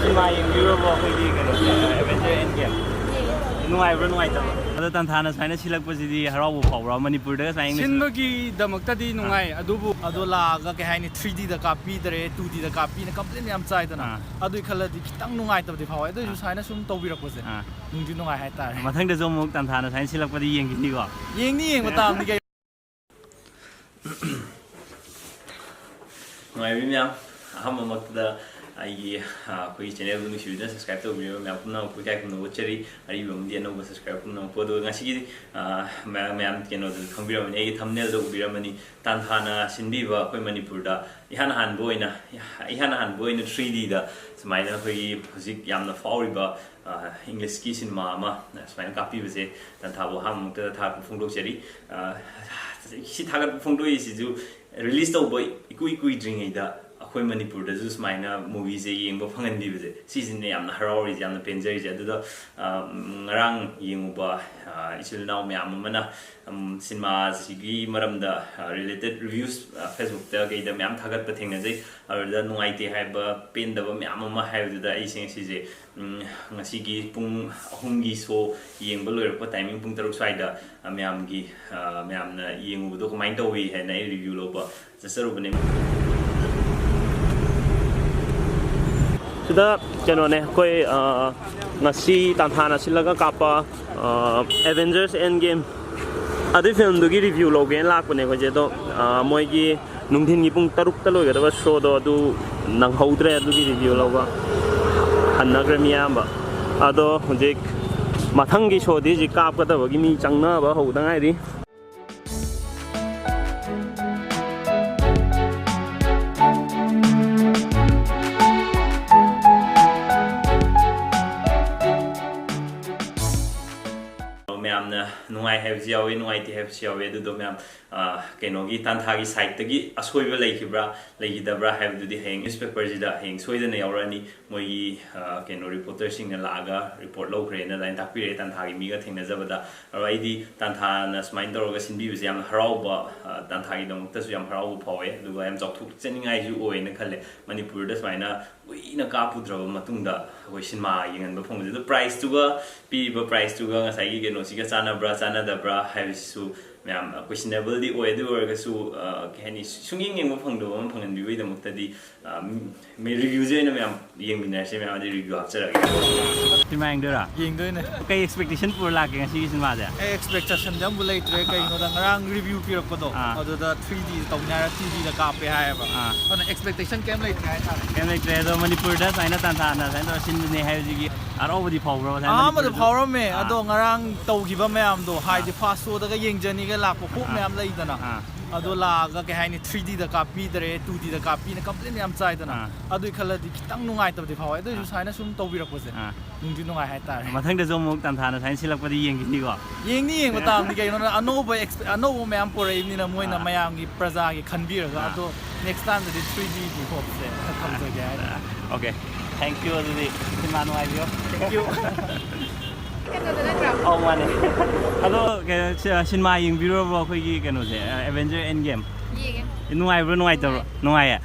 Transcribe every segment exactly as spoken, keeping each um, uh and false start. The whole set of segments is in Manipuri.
ꯁꯤꯅꯦꯃꯥ ꯌꯦꯡꯕꯤꯔꯨꯔꯕꯣ ꯑꯩꯈꯣꯏꯒꯤ ꯀꯩꯅꯣꯁꯦ, Avenger Endgame? ꯅꯨꯡꯉꯥꯏꯕ꯭ꯔꯥ ꯅꯨꯡꯉꯥꯏꯇꯕ꯭ꯔꯥ? ꯑꯗꯣ ꯇꯥꯟꯊꯥꯅ ꯁꯨꯃꯥꯏꯅ ꯁꯤꯜꯂꯛꯄꯁꯤꯗꯤ ꯍꯔꯥꯎꯕ ꯐꯥꯎꯕ꯭ꯔꯥ? ꯃꯅꯤꯄꯨꯔꯗꯒ ꯁꯨꯃꯥꯏꯅ English ꯁꯤꯟꯕꯒꯤꯗꯃꯛꯇꯗꯤ ꯅꯨꯡꯉꯥꯏ, ꯑꯗꯨꯕꯨ ꯑꯗꯣ ꯂꯥꯛꯑꯒ ꯀꯩ ꯍꯥꯏꯅꯤ, three D ꯗ ꯀꯥꯞꯄꯤꯗ꯭ꯔꯦ, two D ꯗ ꯀꯥꯞꯄꯤꯅ complain ꯌꯥꯝ ꯆꯥꯏꯗꯅ꯫ ꯑꯥ꯫ ꯑꯗꯨꯒꯤ ꯈꯜꯂꯗꯤ ꯈꯤꯇꯪ ꯅꯨꯡꯉꯥꯏꯇꯕꯗꯤ ꯐꯥꯎꯋꯦ꯫ ꯑꯗꯨ ꯑꯣꯏꯔꯁꯨ ꯑꯥ꯫ ꯁꯨꯃꯥꯏꯅ ꯁꯨꯝ ꯇꯧꯕꯤꯔꯛꯄꯁꯦ ꯑꯥ꯫ ꯅꯨꯡꯗꯤ ꯅꯨꯡꯉꯥꯏ ꯍꯥꯏꯇꯥꯔꯦ꯫ ꯃꯊꯪꯗꯁꯨ ꯑꯃꯨꯛ ꯇꯥꯟꯊꯥꯅ ꯁꯨꯃꯥꯏꯅ ꯁꯤꯜꯂꯛꯄꯗꯤ ꯌꯦꯡꯈꯤꯅꯤꯀꯣ? ꯌꯦꯡꯅꯤ, ꯌꯦꯡꯕ ꯇꯥꯕꯅꯤ ꯀꯩꯅꯣ꯫ ꯅꯨꯡꯉꯥꯏꯕꯤ ꯃꯌꯥꯝ, ꯑꯍꯥꯟꯕꯃꯛꯇꯗ ꯑꯩꯒꯤ, ꯑ, ꯑꯩꯈꯣꯏꯒꯤ channel ꯗꯨ ꯅꯨꯡꯁꯤꯕꯤꯗꯨꯅ subscribe ꯇꯧꯕꯤꯔꯤꯕ ꯃꯌꯥꯝ ꯄꯨꯝꯅꯃꯛꯄꯨ ꯏꯀꯥꯏ ꯈꯨꯝꯅꯕ ꯎꯠꯆꯔꯤ꯫ ꯑꯔꯤꯕ ꯑꯃꯗꯤ ꯑꯅꯧꯕ subscribe ꯄꯨꯝꯅꯃꯛꯄꯨ꯫ ꯑꯗꯨꯒ ꯉꯁꯤꯒꯤ, ꯑ, ꯃꯌꯥꯝ, ꯃꯌꯥꯝ ꯀꯩꯅꯣꯗꯁꯨ ꯈꯪꯕꯤꯔꯝꯃꯅꯤ, ꯑꯩꯒꯤ thumbnail ꯗ ꯎꯕꯤꯔꯝꯃꯅꯤ, ꯇꯥꯟꯊꯥꯅ ꯁꯤꯟꯕꯤꯕ ꯑꯩꯈꯣꯏ ꯃꯅꯤꯄꯨꯔꯗ ꯏꯍꯥꯟ ꯍꯥꯟꯕ ꯑꯣꯏꯅ, ꯏꯍꯥꯟ ꯍꯥꯟꯕ ꯑꯣꯏꯅ three D ꯗ ꯁꯨꯃꯥꯏꯅ ꯑꯩꯈꯣꯏꯒꯤ ꯍꯧꯖꯤꯛ ꯌꯥꯝꯅ ꯐꯥꯎꯔꯤꯕ, ꯑ, English ꯀꯤ ꯁꯤꯅꯦꯃꯥ ꯑꯃ ꯁꯨꯃꯥꯏꯅ ꯀꯥꯞꯄꯤꯕꯁꯦ ꯇꯥꯟꯊꯥꯕꯨ ꯑꯍꯥꯟꯕꯃꯛꯇꯗ ꯊꯥꯒꯠꯄ ꯐꯣꯡꯗꯣꯛꯆꯔꯤ꯫ ꯑ, ꯁꯤ ꯊꯥꯒꯠꯄ ꯐꯣꯡꯗꯣꯛꯏꯁꯤꯁꯨ release ꯇꯧꯕ ꯏꯀꯨꯏ ꯀꯨꯏꯗ꯭ꯔꯤꯉꯩꯗ ꯑꯩꯈꯣꯏ ꯃꯅꯤꯄꯨꯔꯗꯁꯨ ꯁꯨꯃꯥꯏꯅ movie ꯁꯦ ꯌꯦꯡꯕ ꯐꯪꯍꯟꯕꯤꯕꯁꯦ, ꯁꯤꯁꯤꯅ ꯌꯥꯝꯅ ꯍꯔꯥꯎꯔꯤꯁꯦ, ꯌꯥꯝꯅ ꯄꯦꯟꯖꯔꯤꯁꯦ꯫ ꯑꯗꯨꯗ, ꯑ, ꯉꯔꯥꯡ ꯌꯦꯡꯉꯨꯕ, ꯑ, ꯏꯆꯤꯜ ꯏꯅꯥꯎ ꯃꯌꯥꯝ ꯑꯃꯅ, ꯎꯝ, ꯁꯤꯅꯦꯃꯥꯁꯤꯒꯤ ꯃꯔꯝꯗ, ꯑ, related reviews, ꯑ, Facebook ꯇ ꯀꯩꯗ ꯃꯌꯥꯝ ꯊꯥꯒꯠꯄ ꯊꯦꯡꯅꯖꯩ꯫ ꯑꯗꯨꯗ ꯅꯨꯡꯉꯥꯏꯇꯦ ꯍꯥꯏꯕ, ꯄꯦꯟꯗꯕ ꯃꯌꯥꯝ ꯑꯃ ꯍꯥꯏꯕꯗꯨꯗ ꯑꯩꯁꯦ ꯉꯁꯤꯁꯦ, ꯎꯝ, ꯉꯁꯤꯒꯤ ꯄꯨꯡ ꯑꯍꯨꯝꯒꯤ show ꯌꯦꯡꯕ ꯂꯣꯏꯔꯛꯄ timing ꯄꯨꯡ ꯇꯔꯨꯛ ꯁ꯭ꯋꯥꯏꯗ, ꯑ, ꯃꯌꯥꯝꯒꯤ, ꯑ, ꯃꯌꯥꯝꯅ ꯌꯦꯡꯉꯨꯕꯗꯣ ꯀꯃꯥꯏꯅ ꯇꯧꯏ ꯍꯥꯏꯅ ꯑꯩ review ꯂꯧꯕ ꯆꯠꯆꯔꯨꯕꯅꯦ꯫ ꯁꯤꯗ ꯀꯩꯅꯣꯅꯦ, ꯑꯩꯈꯣꯏ, ꯑ, ꯉꯁꯤ ꯇꯥꯟꯊꯥꯅ ꯁꯤꯜꯂꯒ ꯀꯥꯞꯄ, ꯑ, Avengers Endgame ꯑꯗꯨꯏ film ꯗꯨꯒꯤ review ꯂꯧꯒꯦꯅ ꯂꯥꯛꯄꯅꯦ ꯑꯩꯈꯣꯏꯁꯦ꯫ ꯑꯗꯣ, ꯑ, ꯃꯣꯏꯒꯤ ꯅꯨꯡꯊꯤꯟꯒꯤ ꯄꯨꯡ ꯇꯔꯨꯛꯇ ꯂꯣꯏꯒꯗꯕ show ꯗꯣ ꯑꯗꯨ ꯅꯪꯍꯧꯗ꯭ꯔꯦ, ꯑꯗꯨꯒꯤ review ꯂꯧꯕ ꯍꯟꯅꯈ꯭ꯔꯦ ꯃꯤ ꯑꯌꯥꯝꯕ꯫ ꯑꯗꯣ ꯍꯧꯖꯤꯛ ꯃꯊꯪꯒꯤ show ꯗꯤ ꯍꯧꯖꯤꯛ ꯀꯥꯞꯀꯗꯕꯒꯤ ꯃꯤ ꯆꯪꯅꯕ ꯍꯧꯗ ꯉꯥꯏꯔꯤ꯫ ꯃꯌꯥꯝꯅ ꯅꯨꯡꯉꯥꯏ ꯍꯥꯏꯕꯁꯨ ꯌꯥꯎꯋꯤ, ꯅꯨꯡꯉꯥꯏꯇꯦ ꯍꯥꯏꯕꯁꯨ ꯌꯥꯎꯋꯤ꯫ ꯑꯗꯨꯗꯣ ꯃꯌꯥꯝ, ꯑ, ꯀꯩꯅꯣꯒꯤ ꯇꯥꯟꯊꯥꯒꯤ side ꯇꯒꯤ ꯑꯁꯣꯏꯕ ꯂꯩꯈꯤꯕ꯭ꯔꯥ, ꯂꯩꯈꯤꯗꯕ꯭ꯔꯥ ꯍꯥꯏꯕꯗꯨꯗꯤ ꯍꯌꯦꯡ newspaper ꯁꯤꯗ ꯍꯌꯦꯡ ꯁꯣꯏꯗꯅ ꯌꯥꯎꯔꯛꯑꯅꯤ꯫ ꯃꯣꯏꯒꯤ, ꯑ, ꯀꯩꯅꯣ, reporter ꯁꯤꯡꯅ ꯂꯥꯛꯑꯒ report ꯂꯧꯈ꯭ꯔꯦꯅ ꯑꯗꯨꯃꯥꯏꯅ ꯇꯥꯛꯄꯤꯔꯛꯑꯦ ꯇꯥꯟꯊꯥꯒꯤ ꯃꯤꯒ ꯊꯦꯡꯅꯖꯕꯗ꯫ ꯑꯗꯣ ꯑꯩꯗꯤ ꯇꯥꯟꯊꯥꯅ ꯁꯨꯃꯥꯏꯅ ꯇꯧꯔꯒ ꯁꯤꯟꯕꯤꯕꯁꯦ ꯌꯥꯝꯅ ꯍꯔꯥꯎꯕ, ꯑ, ꯇꯥꯟꯊꯥꯒꯤꯗꯃꯛꯇꯁꯨ ꯌꯥꯝ ꯍꯔꯥꯎꯕ ꯐꯥꯎꯋꯦ, ꯑꯗꯨꯒ ꯌꯥꯝ ꯆꯥꯎꯊꯣꯛꯆꯅꯤꯡꯉꯥꯏꯁꯨ ꯑꯣꯏꯅ ꯈꯜꯂꯦ꯫ ꯃꯅꯤꯄꯨꯔꯗ ꯁꯨꯃꯥꯏꯅ ꯀꯨꯏꯅ ꯀꯥꯞꯄꯨꯗ꯭ꯔꯕ ꯃꯇꯨꯡꯗ ꯑꯩꯈꯣꯏ ꯁꯤꯅꯦꯃꯥ ꯌꯦꯡꯍꯟꯕ ꯐꯪꯕꯁꯦ, ꯑꯗꯣ ꯄ꯭ꯔꯥꯏꯁꯇꯨꯒ, ꯄꯤꯔꯤꯕ ꯄ꯭ꯔꯥꯏꯁꯇꯨꯒ ꯉꯁꯥꯏꯒꯤ ꯀꯩꯅꯣꯁꯤꯒ ꯆꯥꯟꯅꯕ꯭ꯔꯥ ꯆꯥꯟꯅꯗꯕ꯭ꯔꯥ ꯍꯥꯏꯕꯁꯤꯁꯨ ꯃꯌꯥꯝ ꯀꯣꯏꯁꯟꯅꯦꯕꯜꯗꯤ ꯑꯣꯏ꯫ ꯑꯗꯨ ꯑꯣꯏꯔꯒꯁꯨ, ꯑ, ꯀꯩ ꯍꯥꯏꯅꯤ, ꯁꯨꯡꯌꯦꯡ ꯌꯦꯡꯕ ꯐꯪꯗꯕ ꯑꯃ ꯐꯪꯍꯟꯕꯤꯕꯒꯤꯗꯃꯛꯇꯗꯤ, ꯑ, ꯃꯤ-, ꯔꯤꯚ꯭ꯌꯨꯁꯦ ꯑꯣꯏꯅ ꯃꯌꯥꯝ ꯌꯦꯡꯃꯤꯟꯅꯔꯁꯦ, ꯃꯌꯥꯝ ꯑꯗꯩ ꯔꯤꯚ꯭ꯌꯨ ꯍꯥꯞꯆꯔꯛꯑꯒꯦ꯫ ꯁꯤꯅꯦꯃꯥ ꯌꯦꯡꯗꯣꯏꯔꯥ? ꯌꯦꯡꯗꯣꯏꯅꯦ꯫ ꯀꯩ ꯑꯦꯛꯁꯄꯦꯛꯇꯦꯁꯟ ꯄꯨꯔ ꯂꯥꯛꯀꯦ ꯉꯁꯤꯒꯤ ꯁꯤꯅꯦꯃꯥꯁꯦ? ꯑꯩ ꯑꯦꯛꯁꯄꯦꯛꯇꯦꯁꯟꯗꯤ ꯑꯃꯨꯛ ꯂꯩꯇ꯭ꯔꯦ꯫ ꯀꯩꯒꯤꯅꯣꯗ ꯉꯔꯥꯡ ꯔꯤꯚ꯭ꯌꯨ ꯄꯤꯔꯛꯄꯗꯣ, ꯑꯥ꯫ ꯑꯗꯨꯗ ꯊ꯭ꯔꯤ ꯗꯤ ꯇꯧꯅꯤ ꯍꯥꯏꯔ ꯇꯨ ꯗꯤꯗ ꯀꯥꯞꯄꯦ ꯍꯥꯏꯌꯦꯕ꯫ ꯑꯥ꯫ ꯑꯗꯨꯅ ꯑꯦꯛꯁꯄꯦꯛꯇꯦꯁꯟ ꯀꯩꯝ ꯂꯩꯇ꯭ꯔꯦ ꯍꯥꯏꯇꯥꯔꯦ꯫ ꯀꯩꯝ ꯂꯩꯇ꯭ꯔꯦ꯫ ꯑꯗꯣ ꯃꯅꯤꯄꯨꯔꯗ ꯁꯨꯃꯥꯏꯅ ꯇꯥꯟꯊꯥ ꯇꯥꯟꯊꯥ ꯁꯨꯃꯥꯏꯅ ꯇꯧꯔ ꯁꯤꯟꯕꯅꯦ ꯍꯥꯏꯕꯁꯤꯒꯤ ꯍꯔꯥꯎꯕꯗꯤ ꯐꯥꯎꯕ꯭ꯔꯣ? ꯉꯁꯥꯏ ꯑꯍꯥꯟꯕꯗ ꯃꯅꯤꯄꯨꯔꯗꯁꯨ ꯐꯥꯎꯔꯝꯃꯦ꯫ ꯑꯥ꯫ ꯑꯗꯣ ꯉꯔꯥꯡ ꯇꯧꯈꯤꯕ ꯃꯌꯥꯝꯗꯣ, ꯍꯥꯏꯗꯤ ꯐꯥꯁ ꯁꯣꯗꯒ ꯌꯦꯡꯖꯅꯤꯒ ꯂꯥꯛꯄ ꯍꯣꯞ ꯑꯥ꯫ ꯃꯌꯥꯝ ꯂꯩꯗꯅ, ꯑꯥ꯫ ꯑꯗꯣ ꯂꯥꯛꯑꯒ ꯀꯩ ꯍꯥꯏꯅꯤ, ꯊ꯭ꯔꯤ ꯗꯤꯗ ꯀꯥꯞꯄꯤꯗ꯭ꯔꯦ, ꯇꯨ ꯗꯤꯗ ꯀꯥꯞꯄꯤꯅ ꯀꯝꯄ꯭ꯂꯦꯟ ꯌꯥꯝ ꯆꯥꯏꯗꯅ, ꯑꯥ꯫ ꯑꯗꯨꯒꯤ ꯈꯜꯂꯗꯤ ꯈꯤꯇꯪ ꯅꯨꯡꯉꯥꯏꯇꯕꯗꯤ ꯐꯥꯎꯋꯦ꯫ ꯑꯗꯨꯑꯣꯏꯁꯨ ꯁꯨꯃꯥꯏꯅ ꯁꯨꯝ ꯇꯧꯕꯤꯔꯛꯄꯁꯦ ꯑꯥ꯫ ꯅꯨꯡꯗꯤ ꯅꯨꯡꯉꯥꯏ ꯍꯥꯏꯇꯥꯔꯦ꯫ ꯃꯊꯪꯗꯁꯨ ꯑꯃꯨꯛ ꯇꯥꯟꯊꯥꯅ ꯁꯨꯃꯥꯏꯅ ꯁꯤꯜꯂꯛꯄꯗꯤ ꯌꯦꯡꯈꯤꯅꯤꯀꯣ꯫ ꯌꯦꯡꯅꯤ, ꯌꯦꯡꯕ ꯇꯥꯕꯅꯤ꯫ ꯀꯩꯒꯤꯅꯣꯗ ꯑꯅꯧꯕ ꯑꯦꯛꯁ-, ꯑꯅꯧꯕ ꯃꯌꯥꯝ ꯄꯨꯔꯛꯏꯕꯅꯤꯅ, ꯃꯣꯏꯅ ꯑꯥ꯫ ꯃꯌꯥꯝꯒꯤ, ꯄ꯭ꯔꯖꯥꯒꯤ ꯈꯟꯕꯤꯔꯒ꯫ ꯑꯥ꯫ ꯑꯗꯣ ꯅꯦꯛꯁ ꯇꯥꯏꯝꯗꯗꯤ ꯊ꯭ꯔꯤ ꯗꯤꯒꯤ ꯍꯣꯞꯁꯦ ꯊꯝꯖꯒꯦ ꯍꯥꯏꯇꯥꯔꯦ꯫ Okay, thank you. ꯑꯗꯨꯗꯤ ꯁꯤꯅꯦꯃꯥ ꯅꯨꯡꯉꯥꯏꯕꯤꯌꯣ꯫ ꯊꯦꯡꯀ꯭ꯌꯨ꯫ ꯀꯩꯅꯣꯗ ꯅꯠꯇ꯭ꯔꯣ? ꯑꯧ, ꯃꯥꯅꯦ꯫ ꯑꯗꯣ ꯀꯩꯅꯣ, ꯁꯤ-, ꯁꯤꯅꯦꯃꯥ ꯌꯦꯡꯕꯤꯔꯨꯔꯕꯣ? ꯑꯩꯈꯣꯏꯒꯤ ꯀꯩꯅꯣꯁꯦ, ꯑꯦꯚꯦꯟꯖꯔ ꯑꯦꯟ ꯒꯦꯝ꯫ ꯌꯦꯡꯉꯦ꯫ ꯅꯨꯡꯉꯥꯏꯕ꯭ꯔꯣ, ꯅꯨꯡꯉꯥꯏꯇꯕ꯭ꯔꯣ? ꯅꯨꯡꯉꯥꯏꯌꯦ꯫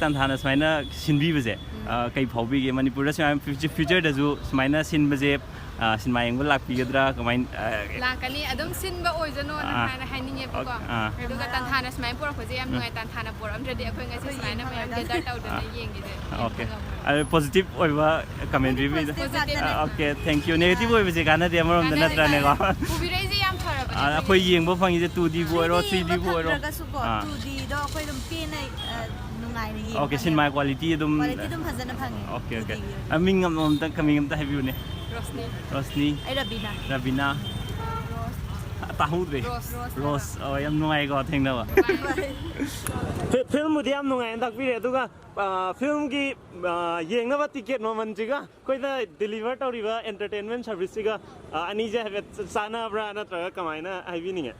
ꯇꯥꯟꯊꯥꯅ ꯁꯨꯃꯥꯏꯅ ꯁꯤꯟꯕꯤꯕꯁꯦ, ꯑ, ꯀꯩ ꯐꯥꯎꯕꯤꯒꯦ? ꯃꯅꯤꯄꯨꯔꯗ ꯁꯨꯃꯥꯏꯅ ꯐ꯭ꯌꯨꯆꯔ-, ꯐ꯭ꯌꯨꯆꯔꯗꯁꯨ ꯁꯨꯃꯥꯏꯅ ꯁꯤꯟꯕꯁꯦ, ꯑ, ꯁꯤꯅꯦꯃꯥ ꯌꯦꯡꯕ ꯂꯥꯛꯄꯤꯒꯗ꯭ꯔꯥ? ꯀꯃꯥꯏꯅ, ꯑ, ꯂꯥꯛꯀꯅꯤ꯫ ꯑꯗꯨꯝ ꯁꯤꯟꯕ ꯑꯣꯏꯖꯅꯣꯅ ꯑꯥ꯫ ꯍꯥꯏꯅ ꯍꯥꯏꯅꯤꯡꯉꯦꯕꯀꯣ꯫ ꯑꯥ꯫ ꯑꯗꯨꯒ ꯇꯥꯟꯊꯥꯅ ꯁꯨꯃꯥꯏꯅ ꯄꯨꯔꯛꯄꯁꯦ ꯌꯥꯝ ꯅꯨꯡꯉꯥꯏ꯫ ꯇꯥꯟꯊꯥꯅ ꯄꯨꯔꯛꯑꯝꯗ꯭ꯔꯗꯤ ꯑꯩꯈꯣꯏ ꯉꯁꯤ ꯁꯨꯃꯥꯏꯅ ꯃꯌꯥꯝ ꯒꯦꯗꯔ ꯇꯧꯗꯅ ꯌꯦꯡꯉꯤꯁꯦ ꯌꯥꯝ ꯑꯣꯀꯦ꯫ ꯈꯪꯉꯝꯃꯣꯏ꯫ ꯑꯗꯣ ꯄꯣꯖꯤꯇꯤꯚ ꯑꯣꯏꯕ ꯀꯃꯦꯟ ꯄꯤꯕꯤꯗ꯫ ꯄꯣꯖꯤꯇꯤꯚ ꯉꯥꯛꯇꯅꯦ꯫ Okay, thank you. ꯅꯦꯒꯦꯇꯤꯚ ꯑꯣꯏꯕꯁꯦ ꯀꯥꯟꯅꯗꯦ ꯑꯃꯔꯣꯝꯗ, ꯅꯠꯇ꯭ꯔꯅꯦꯀꯣ? ꯄꯨꯕꯤꯔꯛꯏꯁꯦ ꯌꯥꯝ ꯐꯔꯕꯅꯦ꯫ ꯑ, ꯑꯩꯈꯣꯏ ꯌꯦꯡꯕ ꯐꯪꯉꯤꯁꯦ ꯇꯨ ꯗꯤꯕꯨ ꯑꯣꯏꯔꯣ, ꯊ꯭ꯔꯤ ꯌꯦꯡꯕ ꯗꯤꯕꯨ ꯑꯣꯏꯔꯣ꯫ ꯐꯪꯗ꯭ꯔꯒꯁꯨꯀꯣ, ꯑꯥ꯫ ꯇꯨ ꯗꯤꯗꯣ ꯑꯩꯈꯣꯏ ꯑꯗꯨꯝ ꯄꯦꯟꯅ, ꯑ, ꯅꯨꯡꯉꯥꯏꯅ ꯌꯦꯡꯕ ꯑꯣꯀꯦ, ꯐꯪꯉꯦ꯫ ꯁꯤꯅꯦꯃꯥ ꯀ꯭ꯋꯥꯂꯤꯇꯤ ꯑꯗꯨꯝ꯫ ꯀ꯭ꯋꯥꯂꯤꯇꯤ ꯑꯗꯨꯝ ꯐꯖꯅ ꯐꯪꯉꯦ, ꯑꯣꯀꯦ, ꯇꯨ ꯑꯣꯀꯦ꯫ ꯗꯤꯒꯤ ꯑꯣꯏꯔꯗꯤ꯫ ꯑ, ꯃꯤꯡ ꯑꯃꯃꯝꯇ, ꯃꯤꯡ ꯑꯝꯇ ꯍꯥꯏꯕꯤꯌꯨꯅꯦ꯫ ꯔꯣꯁꯅꯤ꯫ ꯔꯣꯁꯅꯤ꯫ ꯑꯩ ꯔꯕꯤꯅꯥ꯫ ꯔꯕꯤꯅꯥ꯫ ꯇꯥꯍꯧꯗ꯭ꯔꯦ꯫ ꯔꯣꯁ꯫ ꯔꯣꯁ꯫ ꯑꯣ, ꯌꯥꯝ ꯅꯨꯡꯉꯥꯏꯀꯣ ꯊꯦꯡꯅꯕ꯫ ꯐꯤ-, ꯐꯤꯜꯝꯕꯨꯗꯤ ꯌꯥꯝ ꯅꯨꯡꯉꯥꯏꯅ ꯇꯥꯛꯄꯤꯔꯦ, ꯑꯗꯨꯒ, ꯑ, ꯐꯤꯜꯝꯒꯤ, ꯑ, ꯌꯦꯡꯅꯕ ꯇꯤꯀꯦꯠ ꯃꯃꯜꯁꯤꯒ ꯑꯩꯈꯣꯏꯗ ꯗꯤꯂꯤꯚꯔ ꯇꯧꯔꯤꯕ ꯑꯦꯟꯇꯔꯇꯦꯟꯃꯦꯟ ꯁꯥꯔꯚꯤꯁꯁꯤꯒ, ꯑ, ꯑꯅꯤꯁꯦ ꯍꯥꯏꯐꯦꯠ ꯆ-, ꯆꯥꯟꯅꯕ꯭ꯔꯥ, ꯅꯠꯇ꯭ꯔꯒ ꯀꯃꯥꯏꯅ ꯍꯥꯏꯕꯤꯅꯤꯡꯉꯦ?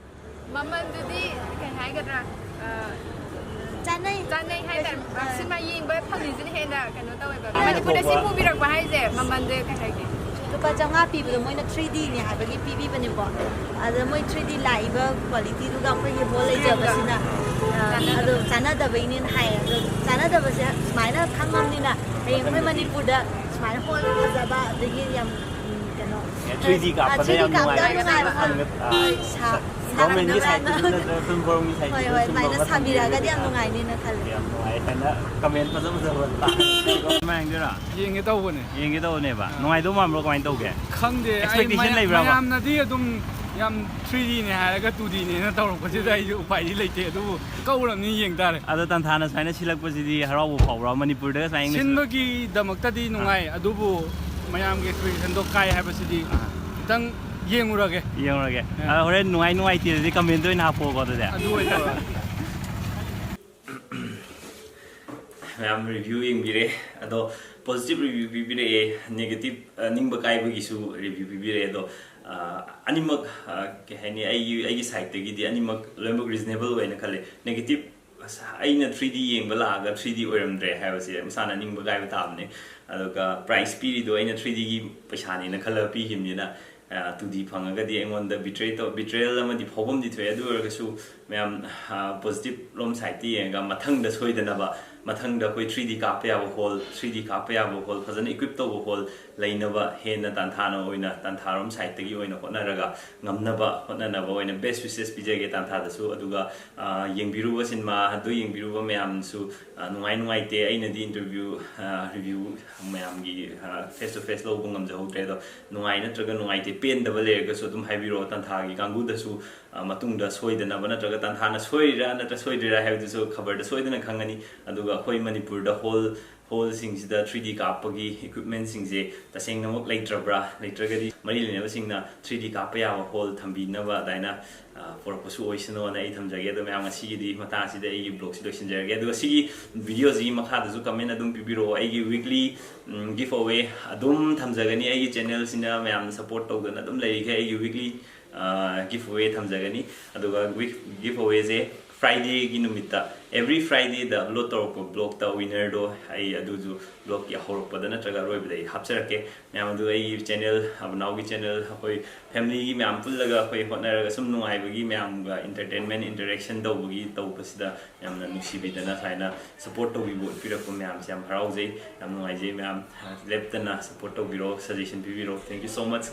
ꯃꯃꯜꯗꯨꯗꯤ ꯀꯩ ꯍꯥꯏꯒꯗ꯭ꯔꯥ? ꯑ, ꯆꯥꯅꯩ꯫ ꯆꯥꯅꯩ ꯍꯥꯏꯇꯥꯔꯦ꯫ ꯁꯤꯅꯦꯃꯥ ꯌꯦꯡꯕ ꯐꯪꯉꯤꯁꯤꯅ ꯍꯦꯟꯅ ꯀꯩꯅꯣ ꯇꯧꯋꯦꯕ꯫ ꯃꯅꯤꯄꯨꯔꯗ ꯁꯤ ꯄꯨꯕꯤꯔꯛꯄ ꯍꯥꯏꯁꯦ ꯃꯃꯜꯁꯦ ꯀꯩ ꯍꯥꯏꯒꯦ? ꯂꯨꯄꯥ ꯆꯥꯝꯃꯉꯥ ꯄꯤꯕꯗꯣ ꯃꯣꯏꯅ ꯊ꯭ꯔꯤ ꯗꯤꯅꯤ ꯍꯥꯏꯕꯒꯤ ꯄꯤꯕꯤꯕꯅꯦꯀꯣ꯫ ꯑꯗ ꯃꯣꯏ ꯊ꯭ꯔꯤ ꯗꯤ ꯂꯥꯛꯏꯕ ꯀ꯭ꯋꯥꯂꯤꯇꯤꯗꯨꯒ ꯑꯩꯈꯣꯏꯒꯤ ꯍꯣꯜ ꯂꯩꯖꯕꯁꯤꯅ, ꯑ, ꯑꯗꯣ ꯆꯥꯟꯅꯗꯕꯩꯅꯦꯅ ꯍꯥꯏꯌꯦ꯫ ꯑꯗꯣ ꯆꯥꯟꯅꯗꯕꯁꯦ ꯁꯨꯃꯥꯏꯅ ꯈꯪꯉꯕꯅꯤꯅ ꯍꯌꯦꯡ ꯑꯩꯈꯣꯏ ꯃꯊꯪꯗꯗꯤ ꯃꯅꯤꯄꯨꯔꯗ ꯁꯨꯃꯥꯏꯅ ꯍꯣꯜ ꯐꯖꯕ, ꯑꯗꯒꯤ ꯌꯥꯝ, ꯎꯝ, ꯀꯩꯅꯣ, ꯑꯦ, ꯊ꯭ꯔꯤ ꯗꯤ ꯑ, ꯀꯥꯞꯄꯗ ꯊ꯭ꯔꯤ ꯗꯤ ꯌꯥꯝ ꯀꯥꯞꯄꯗ ꯅꯨꯡꯉꯥꯏꯕ ꯌꯥꯝ ꯅꯨꯡꯉꯥꯏꯕ, ꯁꯪꯒ-, ꯑ, ꯍꯣꯏ, ꯁꯥ-, ꯁꯥ-, ꯒꯚꯔꯟꯃꯦꯟꯒꯤ ꯁꯥꯏꯠꯇꯒꯤ ꯅꯠꯇ꯭ꯔꯒ ꯐꯤꯜꯝ ꯐꯣꯔꯝꯒꯤ ꯍꯣꯏ, ꯁꯥꯏꯠꯇꯒꯤ ꯍꯣꯏ, ꯁꯨꯝꯕ ꯑꯗꯨꯃꯥꯏꯅ ꯑꯃ ꯁꯥꯕꯤꯔꯛꯑꯒꯗꯤ ꯌꯥꯝ ꯊꯝꯕꯤꯔꯒꯗꯤ ꯅꯨꯡꯉꯥꯏꯅꯤꯅ ꯈꯜꯂꯦ꯫ ꯌꯥꯝ ꯅꯨꯡꯉꯥꯏ꯫ ꯍꯥꯏꯅ ꯀꯃꯦꯟ ꯐꯖ ꯐꯖꯕ ꯂꯥꯛꯑꯦ꯫ ꯀꯃꯥꯏꯅ ꯌꯦꯡꯒꯦ ꯇꯧꯕꯅꯦ꯫ ꯌꯦꯡꯒꯦ ꯇꯧꯕꯅꯦꯕ꯫ ꯑꯥ꯫ ꯅꯨꯡꯉꯥꯏꯗꯧ ꯃꯥꯟꯕ꯭ꯔꯣ? ꯀꯃꯥꯏꯅ ꯇꯧꯒꯦ? ꯈꯪꯗꯦ, ꯑꯩ expectation ꯃꯌꯥꯝ-, ꯂꯩꯕ꯭ꯔꯕ? ꯃꯌꯥꯝꯅꯗꯤ ꯑꯗꯨꯝ ꯌꯥꯝ ꯊ꯭ꯔꯤ ꯗꯤꯅꯦ ꯍꯥꯏꯔꯒ ꯇꯨ ꯗꯤꯅꯦꯅ ꯇꯧꯔꯛꯄꯁꯤꯗ ꯑꯩꯁꯨ ꯎꯄꯥꯏꯗꯤ ꯂꯩꯇꯦ, ꯑꯗꯨꯕꯨ ꯀꯧꯔꯕꯅꯤ, ꯌꯦꯡ ꯇꯥꯔꯦ꯫ ꯑꯗꯣ ꯇꯥꯟꯊꯥꯅ ꯁꯨꯃꯥꯏꯅ ꯁꯤꯜꯂꯛꯄꯁꯤꯗꯤ ꯍꯔꯥꯎꯕ ꯐꯥꯎꯕ꯭ꯔꯥ? ꯃꯅꯤꯄꯨꯔꯗꯒ ꯁꯨꯃꯥꯏꯅ ꯁꯤꯟꯕꯒꯤꯗꯃꯛꯇꯗꯤ ꯑꯥ꯫ ꯅꯨꯡꯉꯥꯏ, ꯑꯗꯨꯕꯨ ꯃꯌꯥꯝꯒꯤ expectationꯗꯣ ꯀꯥꯏ ꯍꯥꯏꯕꯁꯤꯗꯤ ꯑꯥ꯫ ꯈꯤꯇꯪ ꯌꯦꯡꯉꯨꯔꯒꯦ꯫ ꯌꯦꯡꯉꯨꯔꯒꯦ꯫ ꯑꯥ꯫ ꯑꯗꯣ ꯍꯣꯔꯦꯟ ꯅꯨꯡꯉꯥꯏ ꯅꯨꯡꯉꯥꯏꯇꯦꯗꯨꯗꯤ ꯀꯃꯦꯟꯇ ꯑꯣꯏꯅ ꯍꯥꯞꯄꯛꯑꯣꯀꯣ ꯑꯗꯨꯗꯤ꯫ ꯑꯗꯨ ꯑꯣꯏꯅ ꯇꯧꯔꯒꯦ꯫ ꯃꯌꯥꯝ ꯔꯤꯚ꯭ꯌꯨ ꯌꯦꯡꯕꯤꯔꯦ, ꯑꯗꯣ ꯄꯣꯖꯤꯇꯤꯚ ꯔꯤꯚ꯭ꯌꯨ ꯄꯤꯕꯤꯔꯛꯑꯦ, ꯅꯦꯒꯦꯇꯤꯚ, ꯑ, ꯅꯤꯡꯕ ꯀꯥꯏꯕꯒꯤꯁꯨ ꯔꯤꯚ꯭ꯌꯨ ꯄꯤꯕꯤꯔꯛꯑꯦ꯫ ꯑꯗꯣ, ꯑ, ꯑꯅꯤꯃꯛ, ꯑ, ꯀꯩ ꯍꯥꯏꯅꯤ, ꯑꯩꯒꯤ, ꯑꯩꯒꯤ ꯁꯥꯏꯠꯇꯒꯤꯗꯤ ꯑꯅꯤꯃꯛ ꯂꯣꯏꯅꯃꯛ ꯔꯤꯖꯅꯦꯕꯜ ꯑꯣꯏꯅ ꯈꯜꯂꯦ꯫ ꯅꯦꯒꯦꯇꯤꯚ, ꯑꯁ, ꯑꯩꯅ ꯊ꯭ꯔꯤ ꯗꯤ ꯌꯦꯡꯕ ꯂꯥꯛꯑꯒ ꯊ꯭ꯔꯤ ꯗꯤ ꯑꯣꯏꯔꯝꯗ꯭ꯔꯦ ꯍꯥꯏꯕꯁꯦ ꯃꯁꯥꯅ ꯅꯤꯡꯕ ꯀꯥꯏꯕ ꯇꯥꯕꯅꯦ꯫ ꯑꯗꯨꯒ ꯄ꯭ꯔꯥꯏꯁ ꯄꯤꯔꯤꯗꯣ ꯑꯩꯅ ꯊ꯭ꯔꯤ ꯗꯤꯒꯤ ꯄꯩꯁꯥꯅꯦꯅ ꯈꯜꯂꯒ ꯄꯤꯈꯤꯕꯅꯤꯅ, ꯑ, ꯇꯨ ꯗꯤ ꯐꯪꯉꯒꯗꯤ ꯑꯩꯉꯣꯟꯗ ꯕꯤꯇ꯭ꯔꯦ ꯇꯧ-, ꯕꯤꯇ꯭ꯔꯦꯌꯦꯜ ꯑꯃꯗꯤ ꯐꯥꯎꯐꯝꯗꯤ ꯊꯣꯛꯑꯦ꯫ ꯑꯗꯨ ꯑꯣꯏꯔꯒꯁꯨ ꯃꯌꯥꯝ, ꯑ, ꯄꯣꯖꯤꯇꯤꯚ ꯔꯣꯝ ꯁꯥꯏꯠꯇ ꯌꯦꯡꯉꯒ ꯃꯊꯪꯗ ꯁꯣꯏꯗꯅꯕ, ꯃꯊꯪꯗ ꯑꯩꯈꯣꯏ ꯊ꯭ꯔꯤ ꯗꯤ ꯀꯥꯞꯄ ꯌꯥꯕ ꯍꯣꯜ, ꯊ꯭ꯔꯤ ꯗꯤ ꯀꯥꯞꯄ ꯌꯥꯕ ꯍꯣꯜ, ꯐꯖꯅ ꯏꯀ꯭ꯋꯤꯞ ꯇꯧꯕ ꯍꯣꯜ ꯂꯩꯅꯕ ꯍꯦꯟꯅ ꯇꯥꯟꯊꯥꯅ ꯑꯣꯏꯅ, ꯇꯥꯟꯊꯥꯔꯣꯝ ꯁꯥꯏꯠꯇꯒꯤ ꯑꯣꯏꯅ ꯍꯣꯠꯅꯔꯒ ꯉꯝꯅꯕ ꯍꯣꯠꯅꯅꯕ ꯑꯣꯏꯅ best wishes ꯄꯤꯖꯒꯦ ꯇꯥꯟꯊꯥꯗꯁꯨ꯫ ꯑꯗꯨꯒ, ꯑ, ꯌꯦꯡꯕꯤꯔꯨꯕ ꯁꯤꯅꯦꯃꯥ ꯑꯗꯨ ꯌꯦꯡꯕꯤꯔꯨꯕ ꯃꯌꯥꯝꯁꯨ, ꯑ, ꯅꯨꯡꯉꯥꯏ ꯅꯨꯡꯉꯥꯏꯇꯦ ꯑꯩꯅꯗꯤ ꯏꯟꯇꯔꯚ꯭ꯌꯨ, ꯑ, ꯔꯤꯚ꯭ꯌꯨ ꯃꯌꯥꯝꯒꯤ, ꯑ, ꯐꯦꯁ ꯇꯨ ꯐꯦꯁ ꯂꯧꯕ ꯉꯝꯖꯍꯧꯗ꯭ꯔꯦ꯫ ꯑꯗꯣ ꯅꯨꯡꯉꯥꯏ ꯅꯠꯇ꯭ꯔꯒ ꯅꯨꯡꯉꯥꯏꯇꯦ, ꯄꯦꯟꯗꯕ ꯂꯩꯔꯒꯁꯨ ꯑꯗꯨꯝ ꯍꯥꯏꯕꯤꯔꯛꯑꯣ꯫ ꯇꯥꯟꯊꯥꯒꯤ ꯀꯥꯡꯕꯨꯗꯁꯨ, ꯑ, ꯃꯇꯨꯡꯗ ꯁꯣꯏꯗꯅꯕ, ꯅꯠꯇ꯭ꯔꯒ ꯇꯥꯟꯊꯥꯅ ꯁꯣꯏꯔꯤꯔꯥ ꯅꯠꯇ꯭ꯔ ꯁꯣꯏꯗ꯭ꯔꯤꯔꯥ ꯍꯥꯏꯕꯗꯨꯁꯨ ꯈꯕꯔꯗ ꯁꯣꯏꯗꯅ ꯈꯪꯒꯅꯤ꯫ ꯑꯗꯨꯒ ꯑꯩꯈꯣꯏ ꯃꯅꯤꯄꯨꯔꯗ ꯍꯣꯜ, ꯍꯣꯜꯁꯤꯡꯁꯤꯗ ꯊ꯭ꯔꯤ ꯗꯤ ꯀꯥꯞꯄꯒꯤ ꯏꯀ꯭ꯋꯤꯞꯃꯦꯟꯁꯤꯡꯁꯦ ꯇꯁꯦꯡꯅꯃꯛ ꯂꯩꯇ꯭ꯔꯕ꯭ꯔꯥ, ꯂꯩꯇ꯭ꯔꯒꯗꯤ ꯃꯔꯤ ꯂꯩꯅꯕꯁꯤꯡꯅ ꯊ꯭ꯔꯤ ꯗꯤ ꯀꯥꯞꯄ ꯌꯥꯕ ꯍꯣꯜ ꯊꯝꯕꯤꯅꯕ ꯑꯗꯨꯃꯥꯏꯅ, ꯑ, ꯄꯨꯔꯛꯄꯁꯨ ꯑꯣꯏꯁꯅꯣꯅ ꯑꯩ ꯊꯝꯖꯒꯦ꯫ ꯑꯗꯣ ꯃꯌꯥꯝ, ꯉꯁꯤꯒꯤꯗꯤ ꯃꯇꯥꯡ ꯑꯁꯤꯗ ꯑꯩꯒꯤ ꯕ꯭ꯂꯣꯒꯁꯤ ꯂꯣꯏꯁꯤꯟꯖꯔꯒꯦ꯫ ꯑꯗꯨꯒ ꯁꯤꯒꯤ ꯚꯤꯗꯤꯑꯣꯁꯤꯒꯤ ꯃꯈꯥꯗꯁꯨ ꯀꯃꯦꯟ ꯑꯗꯨꯝ ꯄꯤꯕꯤꯔꯛꯑꯣ꯫ ꯑꯩꯒꯤ ꯋꯤꯛꯂꯤ, ꯎꯝ, ꯒꯤꯐ ꯑꯋꯦ ꯑꯗꯨꯝ ꯊꯝꯖꯒꯅꯤ꯫ ꯑꯩꯒꯤ ꯆꯦꯅꯦꯜꯁꯤꯅ ꯃꯌꯥꯝꯅ ꯁꯞꯄꯣꯔꯠ ꯇꯧꯗꯅ ꯑꯗꯨꯝ ꯂꯩꯔꯤꯈꯩ ꯑꯩꯒꯤ ꯋꯤꯛꯂꯤ, ꯑ, ꯒꯤꯐ ꯑꯋꯦ ꯊꯝꯖꯒꯅꯤ꯫ ꯑꯗꯨꯒ ꯋꯤꯛ-, ꯒꯤꯐ ꯑꯋꯦꯁꯦ Fridayꯒꯤ ꯅꯨꯃꯤꯠꯇ, every Fridayꯗ upload ꯇꯧꯔꯛꯄ vlogꯇ winnerꯗꯣ ꯑꯩ ꯑꯗꯨꯁꯨ vlogꯀꯤ ꯍꯧꯔꯛꯄꯗ ꯅꯠꯇ꯭ꯔꯒ ꯑꯔꯣꯏꯕꯗ ꯑꯩ ꯍꯥꯞꯆꯔꯛꯀꯦ꯫ ꯃꯌꯥꯝ ꯑꯗꯨ ꯑꯩꯒꯤ channel, ꯑꯕꯨꯅꯥꯎꯒꯤ channel, ꯑꯩꯈꯣꯏ familyꯒꯤ ꯃꯌꯥꯝ ꯄꯨꯜꯂꯒ ꯑꯩꯈꯣꯏ ꯍꯣꯠꯅꯔꯒ ꯁꯨꯝ ꯅꯨꯡꯉꯥꯏꯕꯒꯤ, ꯃꯌꯥꯝꯒ entertainment interaction ꯇꯧꯕꯒꯤ ꯇꯧꯕꯁꯤꯗ ꯌꯥꯝꯅ ꯅꯨꯡꯁꯤꯕꯤꯗꯅ ꯁꯨꯃꯥꯏꯅ support ꯇꯧꯕꯤꯕ ꯎꯠꯄꯤꯔꯛꯄ ꯃꯌꯥꯝꯁꯦ ꯌꯥꯝ ꯍꯔꯥꯎꯖꯩ, ꯌꯥꯝ ꯅꯨꯡꯉꯥꯏꯖꯩ꯫ ꯃꯌꯥꯝ ꯂꯦꯞꯇꯅ support ꯇꯧꯕꯤꯔꯣ, suggestion ꯄꯤꯕꯤꯔꯣ꯫ Thank you so much.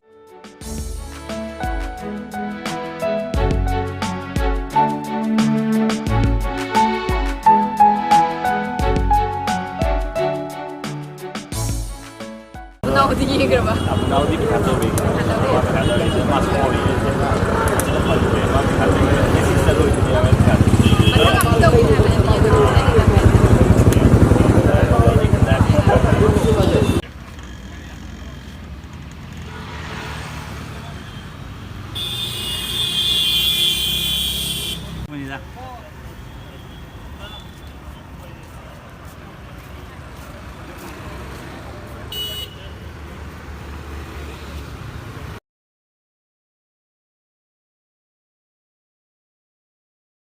ꯅꯥꯎꯗꯤ ꯌꯦꯡꯈ꯭ꯔꯕ? ꯅꯥꯎꯗꯤ ꯄꯩꯁꯥ ꯇꯧꯔꯤ꯫ ꯃꯥꯁꯨ ꯇꯧꯔꯤ꯫ ꯃꯥ ꯄꯩꯁꯥ ꯇꯧꯔꯤ꯫ ꯃꯊꯪ ꯑꯃꯨꯛ ꯇꯧꯒꯦ ꯍꯥꯏꯕꯅꯦ꯫